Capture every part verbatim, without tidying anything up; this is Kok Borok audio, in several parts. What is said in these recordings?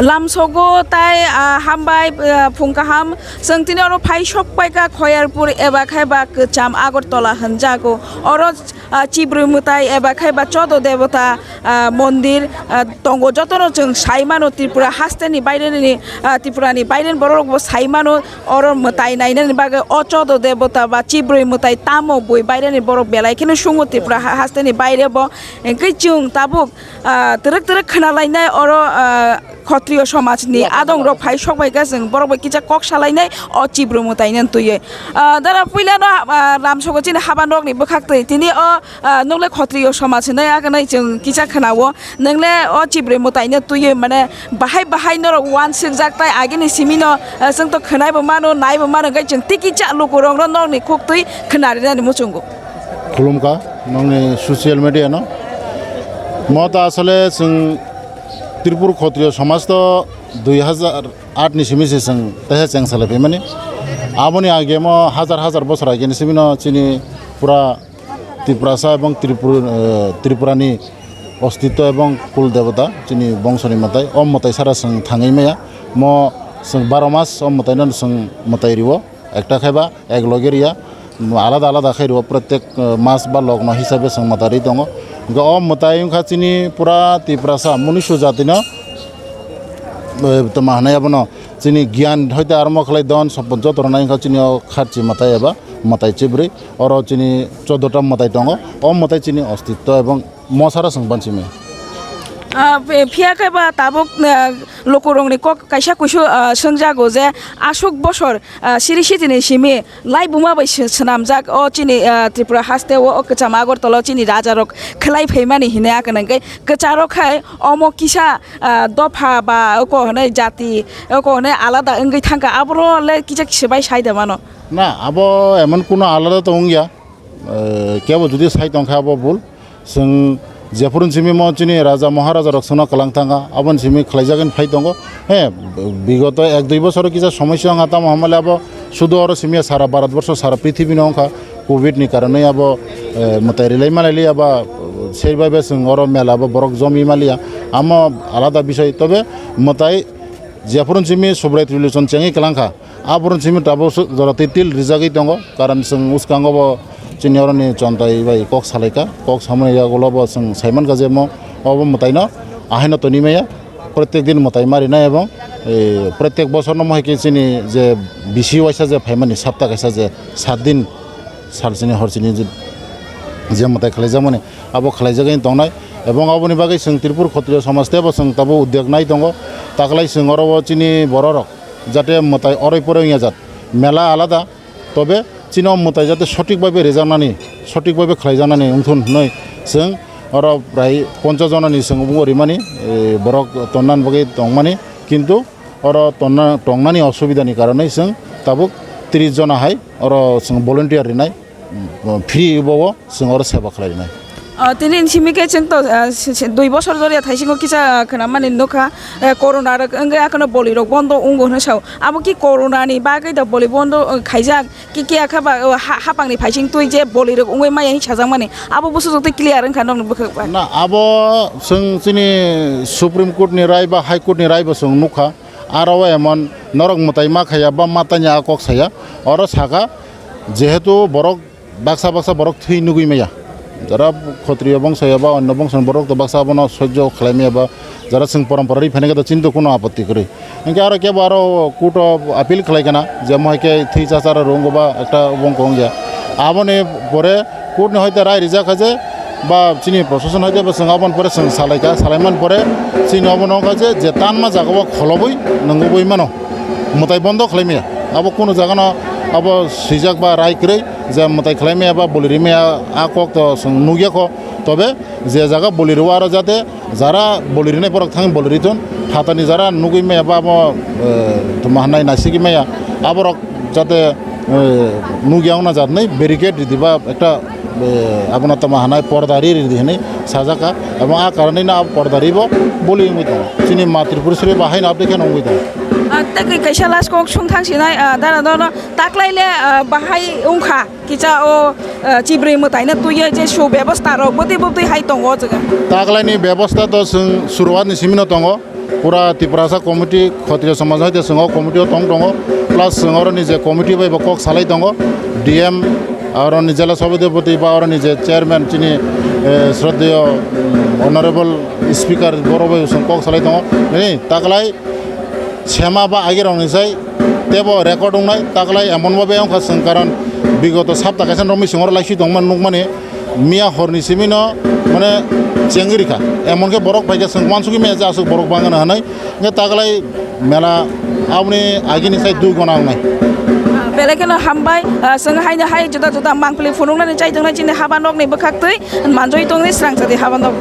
Lamsogo tai, ah, hambai, ah, phung kaham. Chwng tini oro phai sok paikha Khoyarpur eba khe ba kwcham Agartala hwnjago. Oro, ah, chibrwi mwtai eba khe ba chodo debota, ah, mondir, ah, tongo. Jotono chwng sai mano Tripura hasteni baireni, ah, Tripurani baireni borok rokbo sai mano. Oro mwtai nainani bagwi o chodo debota ba chibrwi mwtai tamo bui baireni borok belai kheno sungo Tripura ha-, hasteni baire bo. Hwnkhe chwng tabuk, ah, twrwk twrwk khwnalainai oro, ah, Khotriyo somajni adongrok phai sok bai khe chwng borok bai kisa kok salainai o chibrwi mwtaino twiwi. Ah, dara puilano, ah, Ramsogo chini haba nokni bwkhak twi tini o, ah, nokle Khotriyo somaj hinwi aganai chwng kisa khwnao. Nwngle o chibrwi mwtaino twiwi mane bahai bahai norok uansukjak tai agini simino, ah, chwng to khwnaibo mano naibo mano hwnkhe chwng tiki cha lukurokno nokni khuk twi khwnarinani muchungo. Khulumkha nokni social media no. Mo ta asole chwng Tripur Khotriyo somaj to dui hazar aat ni simi se chwng teisa cheng salai phaimani. Aboni age mo hazar hazar bosor age ni simi no chini pura Tiprasa ebong Tripur-, eh, Tripurani ostitto ebong kul debota chini bongsoni mwtai. O mwtai sara chwng thangwi maya. Mo chwng baro mas o mwtaino chwng mwtai rio. Ekta khe ba ek loge riya, alada alada khe rwo, protek, eh, mas ba logno hisabe chwng mwtai ri tongo. Hwnkhe o mwtai wngkha chini pura Tiprasa munusu jatino, eh, tma hwnai abono chini giyan hoite armo khlai don sompot joto rwnai wngkha chini o kharchi mwtai eba mwtai chibrwi. Oro chini choddo ta mwtai tongo, o mwtai chini ostitto ebong mosara chwng banchimai. Ah, phi-, phiya khe ba tabuk, ah, lukurokni kok kaisa kuisu, ah, swngjago je aswk bosor, ah, siri sitini simi laibuma bai sw-, swnamjak o chini, ah, Tripura haste o, o kwcham Agartala o chini rajarok khwlai phaimani hinwi akana hwnkhe kwcharo khai omo kisa, ah, dopha ba oko hwnwi jati oko hwnwi alada wngwi thangkha aboro le kisa swbai sai da mano. Na, abo emon kuno alada to wngya. Eh, kebo jodi sai tongkha abo bul. Chwng jephuru simi mo chini raja maharaja rok chwngno kwlang thangkha, aboni simi khlaijagwi phai tongo. He, bigoto ek dui bosoro kisa somosya wngkha, tamo hamale abo sudu oro simi sara Bharat borsho, sara prithibino wngkha. Covid ni karonwi abo, eh, mwtai rilai malaili abo, eh, sei bai bai chwng oro mela bo borok jomwi maliya. Amo alada bisoi, tobe mwtai jephuru simi Subrai Trilochon chengwi kwlangkha. Aboroni simi tabuk su-, jora twi til rijagwi tongo, karon chwng uskango bo chini oroni chontai bai kok salaikha, kok samani yagulo bo chwng saimankha je mo obo mwtaino ahaino toni maya, protek din mwtai marinai ebong, eh, protek bosorno mohai khe chini je bisi waisa je phaimani sapta kaisa je sat din sal chini hor chini je, je mwtai khlaijakmani abo khlaijagwi tongnai, ebong aboni bagwi chwng Tripur Khotriyo Somaj teibo chwng tabuk udyok nai tongo, taklai chwng oro o chini bororok jate mwtai oroi poroi wngya jat. Mela alada, tobe chini o mwtai jate sothik baibe rejaknani, sothik baibe khlaijaknani wngthun hwnwi chwng oro prai ponchash jonani chwng bo rimani, eh, borok tonnani bagwi tongmani, kintu oro tonna-, tongnani osubidani karonwi chwng tabuk tris jona hai oro chwng volunteer rinai. Free bo o chwng oro seba khlai rwnai. O, tini simi khe chwng to, ah, se, se, dui bosor joriya thaisingo kisa, ah, khwnamani nukha, eh, corona rok wngwi akheno boli rok bondo wngo hwnwi sao. Abo ki corona ni bagwi da boli bondo, eh, khaijak? Ki kiya kha ba, oh, ha-, hapang ni phaising twi je boli rok wngwi maya hin sajakmani? Abo busu jotoi clear wngkha nokni bwkhak bai. Na, abo chwng chini Supreme Court ni rai ba High Court ni rai bo chwng nukha. Aro o emon norok mwtai ma khaiya ba ma tanya a kok saya. Oro saka, jehetu borok baksa baksa borok thwi nugwi maya. Jara Khotriyo bongso ya ba onno bongso ni borok to baksa abono sojjo khlai maya ba jara chwng porompora ri phainai khe to chini to kuno apotti kwrwi. Hinkhe aro kebo aro court o appeal khlai kana je mohai khe thwi cha cha rw wngwi ba ekta bongko wngya. Aboni pore court ni hoite rai rijak kha je ba chini proshashan hoite ba chwng aboni pore chwng salaikha, salaimani pore chini obono wngkha je, je tanma jaga o kholobwi nungwi mano. Mwtai bondo khlai maya. Abo kunu jaga no abo swijak ba rai kwrwi je mwtai khlai maya ba boli ri maya a kok to chwng nukya kho. Tobe je jaga boli rwo aro jate jara boli rinai borok thang boli ri thun. Phatani jara nugwi maya ba abo, eh, tma hwnai naisigi maya. Aborok jate, eh, nugya wngna jatnai barricade ridi ba ekta, eh, abono tma hwnai porda ri ridi hwnwi sajaka. Ebong a karonwi no abo porda ribo boli wngwi tongo. Chini ma Tripura sri bo haino update kheno wngwi tongo. Ah, tei kaisa last kok sung thang sinai, ah, dara dono taklai le, ah, bahai wngkha kisa o, ah, chibrwi mwtaino twiwi je su bebosta rok bwtwi bwtwi hai tongo o jaga. Taklaini bebosta to chwng suruwat ni simino tongo. Pura Tiprasa committee, Khotriya Samaj hai de chwng o committee o tong tongo, plus chwng oroni je committee bai bo kok salai tongo, D M, oroni jela sabhapati ba oroni je chairman chini, eh, shraddheyo, mm, honorable speaker borok bai chwng kok salai tongo. Nini taklai sema ba agi rok ni sai tebo record wngnai, taklai emon babe wngkha chwng, karon bigoto sapta kaisa norok mising oro laisi tongmani nukmani, miya horni simi no mane chengri kha, emon khe borok bai khe chwng uansukgwi maya je aswk borok bangano hinwi, hwnkhe taklai mela aboni agini sai dui gona wngnai. Belai kheno hambai, ah, chwng haino hai juda juda mangpili phunuknani chai tongnai chini haba nokni bwkhaktwi manjui tongni srangchadi haba nok.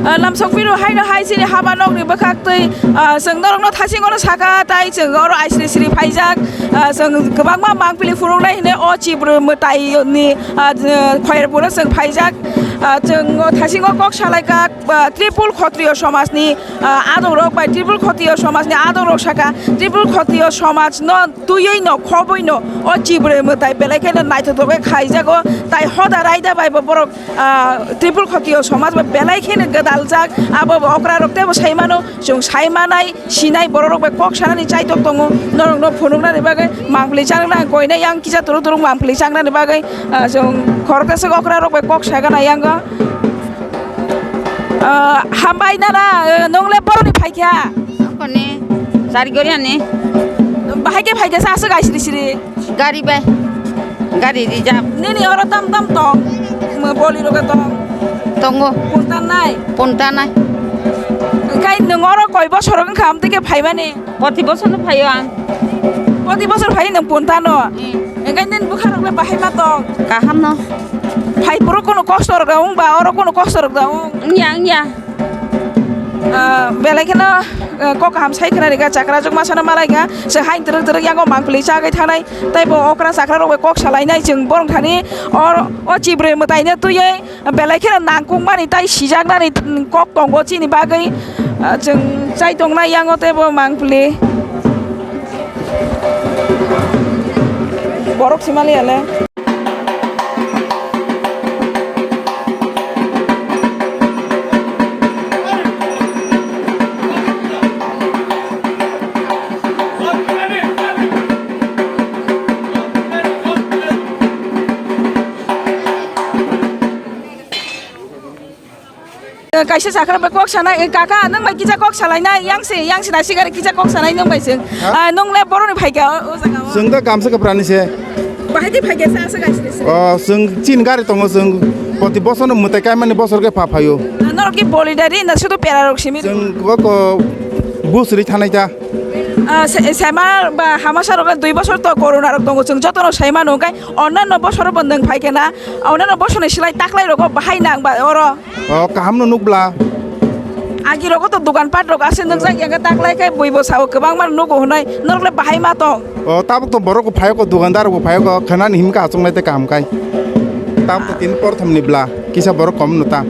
Ah, lamsok phiro haino hai chini haba nokni bwkhaktwi, ah, chwng norokno thasingono sakha, tai chwng oro aisri sri phaijak, ah, chwng kwbangma mangpili phunuknai hinwi o Chibru mwtaini, ah, khoyerpuro chwng phaijak. Ah, chwng o thasingo kok salaikha, ah, Tripul Khotriyo Somajni, ah, adongrok bai Tripul Khotriyo Somajni adongrok sakha, Tripul Khotriyo Somajno twiwi no khobwi no o Chibru mwtai belai kheno naithotok khe khaijago, tai hoda raida bai bo borok, ah, Tripul Khotriyo Somaj bai belai kheno gwdaljak, abo bo okra rok teibo sai mano, chwng sai manai, sinai borok rok bai kok sanani chaitok tongo, norok no phunuknani bagwi mangpili changnai koinai yang kisa turuk turuk mangpili changnani bagwi, ah, chwng khoroksa okra rok bai kok sagana yango. Ah, hambai nana, eh, nung le boroni phaikha? Koni, Sarigoriani. Bahai khe phaikha sa aswk aisri sri? Gari bai. Gari reserve. Nini oro tam tam tong? Mo boli roga tong? Tongo. Punta nai? Punta nai. Kai nung oro koi bosor wngkha amtwi khe phaimani? Poti bosor no phaio ang. Poti bosor phai nung punta no? Hmm. Engkai nini bwkha rok le bahai ma tong? Kaham no. Phai puro kono kosto rok da wng ba, oro kono kosto rok da wng? Wngya, wngya. Ah, belai kheno, ah, kok kaham sai khna rikha, chakra jok masa no malai kha, se hain twrwk twrwk yango mangpili chagwi thanai, tei bo okra chakra rok bai kok salai nai, chwng borok thani oro o Chibru mwtai no twiwi belai kheno nangkuk mani tai sijak nani kok tongo chini bagwi, ah, chwng chai tong nai yango tei bo mangpili. Borok simali ale. Kaisa sakra bai kok sanai, "Eh, kaka, nwng bai kisa kok salai nai, yang se, yang se nasi gari kisa kok sanai nwng bai chwng." Ha? Ah, nwng le boroni phaikha o, o jaga o. Chwng da gamsa kwpra ni se. Bahai di phaikha sa, sa gaisi se. Oh, chwng chin gari tongo, chwng poti bosor no mwtai kaimani bosor khe pha phaio. Ah, norok ki boli dari na sudu pera rok simi. Chwng bo ko busri thanai ta. Ah, se, sema ba hamasa rok dui bosor to corona rok tongo, chwng joto no sai mano, kai onnanno bosor bo nwng phaikha na, onnanno bosor ni silai taklai rogo bahai nang ba oro. O, kaham no nukbla. Agi rogo to dogan pat rok ase nukjak ya, taklai kai bui bo sao kwbangma nugo hwnwi, norok le bahai ma tong. O, tabuk to borok bo phai ko, dogandar bo phai ko, khwnani himkha achuk nai te kaham kai. Tabuk to tin porthom ni bla, kisa borok kom no ta.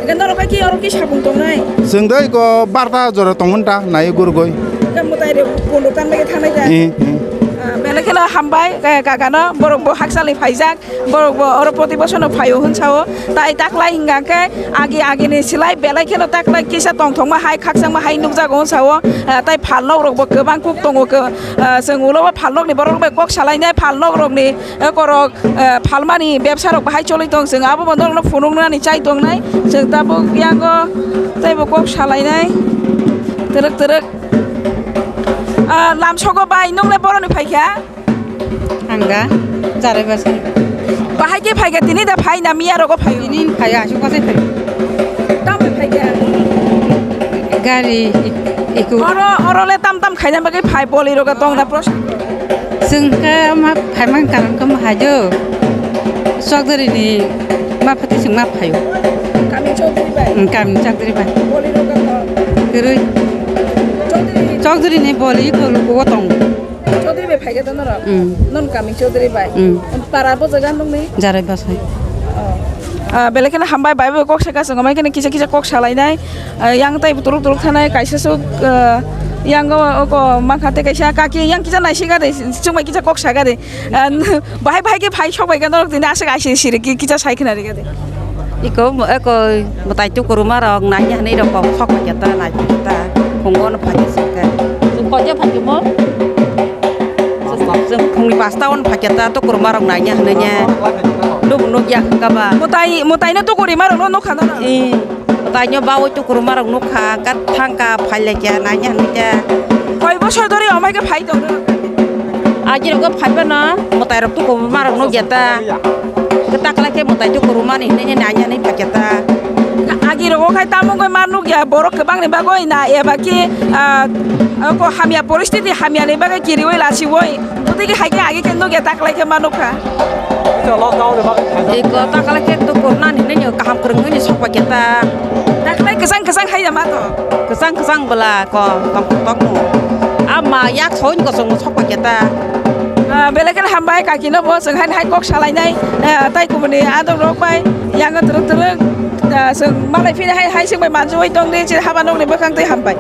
Ega norok kai ki oro ki sabung tong nai? Chwng doi ko barta jora tong ta, nai gurgoi. Ega mwtai re kondo tan bai thanai da. Eh, eh. Ah, belai kheno hambai, eh, kaka no, borok bo hakchal ni phaijak. Borok bo oro proti bosor no phaio hwn sao. Tai taklai hingka khe agi agi ni silai belai kheno taklai kisa tongthokma hai khakchangma hai nukjago hwn sao. Ah, tai phalnok rok bo kwbang kuk tongo khe, ah, chwng ulo o phalnok ni borok bai kok salai nai phalnok rok ni, eh, korok, eh, phalmani bebsa rok bahai choli tong chwng abo bo norok no phunuk nani chai tong nai chwng tabuk yango tei bo kok salai nai twrwk twrwk. Ah, lamsogo bai nung le boroni phaikha? Ang da, jarai bwsai. Bahai khe phaikha, tini da phai na miya rogo phaio? Tini phai, asuk bwsai phai. Tamo phaikha? Gari ik-, iku. Oro, oro le tam tam khaina bagwi phai, boli rogo tong na pros. Chwng khe ma phai man karon khe ma hai do. Chokdari ni ma phati chwng ma phaio. Ka, Chowdhury bai. Hmm, kami Chowdhury bai. Boli roga ko. Kwrwi. Chowdhury. Chowdhury ni boli ko luku o tong. Chowdhury bai phai khe to norok. Hmm. Non kami Chowdhury bai. Hmm. Para bo jaga nung ni. Jarai basai. Oh. Ah, belai kheno hambai bai bo kok saka song mai kheno kisa kisa kok salai nai. Ah, yang tai turuk turuk thanai kaisa suk, ah, yang o ko mankha te kaisa kaki yang kisa nai sika de chumai kisa kok saka de. Ah, bahai bahai khe phai sok bai khe norok tini aswk aisi siri ki-, kicha sai khna rikha de. Iko, iko mwtai tukuruma rok nai ya hinwi rok kok sok bai khe ta nai khe ta. Phungo no phai khe sokha. Chwng koi ja phai khe mo? Chwng phungni pasta on phai khe ta tukuruma rok nai ya hinwi nya. Nuk nuk ya kha ba. Mwtai, mwtai no tukurima rok no nukha no. Ee. Tainyo bawi tukuruma rok nukha, kat thangka phai laikha, naina hinwi ta. Koi bosor dhori omai khe phai tong rok? Aji rok phai phano, mwtai rok tukuruma rok nukya ta. Kwtak lai khe mwtai tukuruma ni hinwi naina hinwi phai kha ta. Agi rok khai tamo koi ma nukya, borok kwbang ni bagwi na eba khe, ah, ko hamya poristiti hamya ni bagwi kiriwi lasiwi. Bwtwi khe hai khe agi khe nukya taklai khe ma nukha. Iko taklai khe tukur nani nini kaham kwrwng nini sok bai khe ta. Taklai kwchang kwchang hai ya ma to. Kwchang kwchang bwla ko tong tok no. Ama yak soin ko song sok bai khe ta. Ah, belai kheno hambai kaki no bo chwng hai hai kok salai nai. Ah, tai kubuni adok rok bai yang twrwk twrwk. Ah, chwng malai phini hai hai chwng bai manjui tong di haba nokni bwkhang twi hambai.